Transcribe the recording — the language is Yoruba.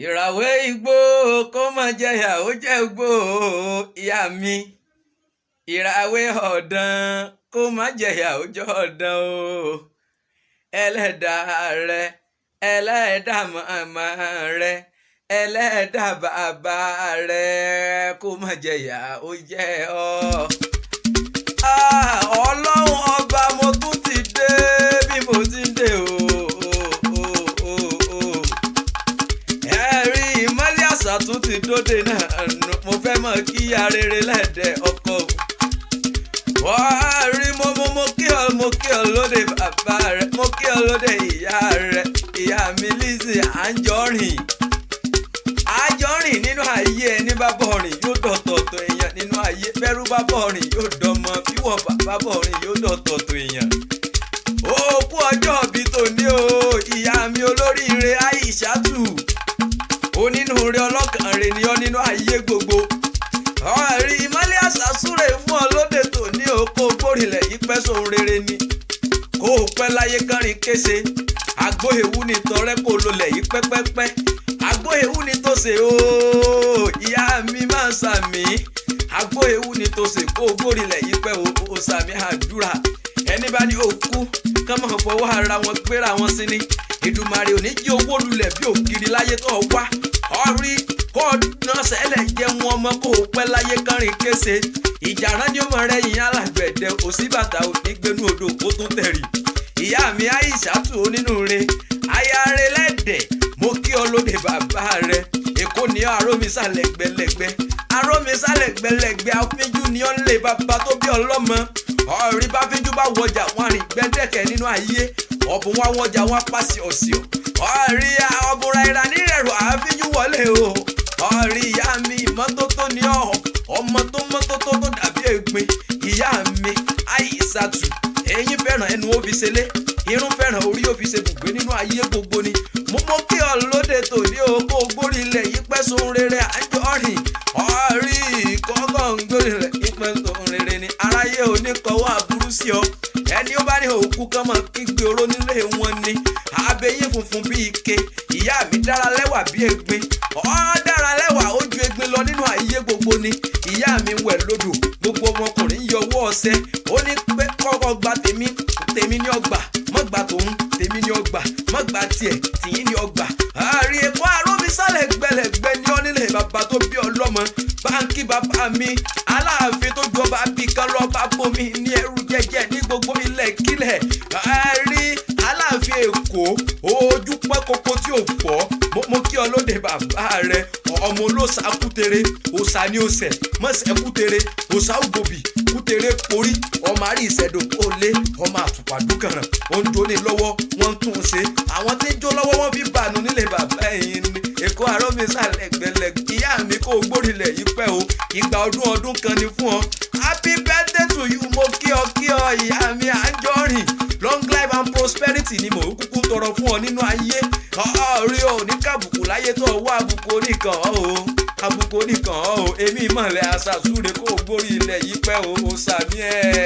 Ìràwé igbó kó má jẹyà ó jẹ́ igbó ìyá mi. Ìràwé ọ̀dàn kó má jẹyà ó jẹ́ ọ̀dàn o. Ẹlẹ́dàá rẹ, ẹlẹ́dàá màmá rẹ, ẹlẹ́dàá bàbá rẹ kó má jẹyà ó jẹ́ ọ. Ah, Ọlọ́run ọba, mo tún ti dé bí mo ti ń dé o. O, o, o, o. Ẹ̀rí ìmọ́lẹ̀ àṣà tún ti dóde náà nù. Mo fẹ́ mọ̀ kí arére lẹ́dẹ̀ ọkọ. Wọ́n rí mo kí ọ, mo kí ọ lóde bàbá rẹ, mo kí ọ lóde ìyá rẹ, ìyá mi Lizzy Anjorin. Àjọrìn nínú ayé, ẹni bá bọ̀ rìn yóò dọ̀tọ̀tọ̀ èèyàn nínú ayé. Bẹ́rù bá bọ̀ rìn yóò dọmọ, bíwọ̀ bàbá bọ̀ rìn yóò dọ̀tọ̀tọ̀ èèyàn. Òkú ọjọ́ bíi tòní o, ìyá mi olóríire Aishatu, onínúure, ọlọ́kàn rẹ̀ ni ọ́ nínú ayé gbogbo. Ọ̀rí ìmọ́lẹ̀ àṣà súre fún ọ lóde tòní o, kó o gbórílẹ̀ yìí pẹ́ sóhun rere ni, kó o pẹ́ láyé kánrin kése. Àgbo ewu ni tọrẹ, kó o lọlẹ̀ yìí pẹ́pẹ́pẹ́. Àgbo ewu ni tó ṣe o, ìyá mi máa sàmì. Àgbo ewu ni tó ṣe, kó o gbórílẹ̀ yìí pẹ́ o, o sàmì àdúrà. Ẹni bá ní òkú kán máa fọwọ́ ara wọn gbéra wọn sí ni. Ìdùmarè ò ní jí owó lulẹ̀ bí ògiri láyé tó wá. Ọ̀rí kó o náà sẹ́lẹ̀ jẹun ọmọ, kó o pẹ́ láyé kánrin kése. Ìjàrán ni ó mọ rẹ yìnyín alágbẹ̀dẹ, òsínbàtà òní gbénú odò kó tún tẹ̀rì. Ìyá mi Aishatu, onínúure, ayáre lẹ́dẹ̀, mo kí ọ lóde bàbá rẹ. Èkó ni ọ, arómisá lẹ́gbẹ̀lẹ́gbẹ̀, arómisá lẹ́gbẹ̀lẹ́gbẹ̀. Àfínjú ni ọ ń lé bàbá tó bí ọlọ́mọ. Ọ̀rí bá fínjú bá wọjà wọn àrìn gbẹ́dẹ̀kẹ́ nínú ayé. Ọ̀bùn wọn wọjà wọn pàṣẹ ọ̀sìọ̀. Ọ̀rí ọ̀bùn ra nírẹ̀rù àfínjú wọlé o. Ọ̀rí ìyá mi, ìmọ́tótó ni ọ, ọmọ tó mọ́tótó tó dàbí ẹ̀gbin. Ìyá mi Aishatu, eyín fẹ́ràn ẹnu ó fi ṣẹlẹ̀, irun fẹ́ràn orí ó fi ṣe bùgbé nínú ayé gbogbo ni. Mo mọ kí ọ lóde tòní o, kó o gbórí ilẹ̀ yìí pẹ́ sóhun rere. Àjọrìn ọ̀rí kọ́kọ́ ń gbórí ilẹ̀ yìí pẹ́ sóhun rere ni. Aráyé oníkọ̀wọ́ aburú sí ọ. Ẹni ó bá ní òkú kan máa kígbe oró nílé wọn ni. Abẹ́yín funfun bíi ike, ìyá mi dára lẹ́wà bí egbin. Ọ́ dára lẹ́wà ó ju egbin lọ nínú ayé gbogbo ni. Ìyá mi wẹ̀ lódò, gbogbo ọmọkùnrin yọwọ́ ọsẹ. Ó ní pé kọ́kọ́ gba tèmi, tèmi ní ọgbà, mọ́ gba tòun, tèmi ní ọgbà, mọ́ gba tiẹ̀, tìyín ní ọgbà. Àárín Èkó, àrómisálẹ̀ gbẹlẹ̀gbẹ ní ọ́ nílé bàbá tó bí ọlọ́mọ. Báńkì bàbá mi aláàfin tó jọba bí kan lọ́ba bomi ní ẹrú jẹjẹ ní gbogbo ilẹ̀ kílẹ̀. Àárín aláàfin Èkó, ojú pẹ́ koko tí ò fọ́. Mo kí ọ lóde bàbá rẹ. Ọmọ olóòṣà kútere, òòṣà ní òsẹ̀ mọ̀sẹ̀ kútere, òòṣà ògbòbí kútere porí. Ọmọ àrí ìṣẹ̀dọ̀ kó lé ọmọ àtùpà dúkàràn. Ó ń jóni lọ́wọ́, wọ́n ń tún un ṣe. Àwọn tí ń jó lọ́wọ́ wọ́n fi bànú nílé bàbá ẹ̀yìn ni. Èkó àrọ́mísà lẹ́gbẹ̀lẹ́gbẹ̀, ìyá mi, kó o gbórílẹ̀ yìí pẹ́ o. Ìgbà ọdún ọdún kan ni fún ọ. Happy birthday to you. Mo kí ọ, kí ọ, ìyá mi Anjorin. Long life and prosperity ni mò ń kúkú tọrọ fún ọ nínú ayé. Ọ̀rí o ní kàbùkù láyé tó wá, àbùkù oníkan ọ́ o, àbùkù oníkan ọ́ o. Èmi ìmọ̀lẹ̀ àṣà súre, kó o gbórí ilẹ̀ yìí pẹ́ o, o sàmì ẹ̀.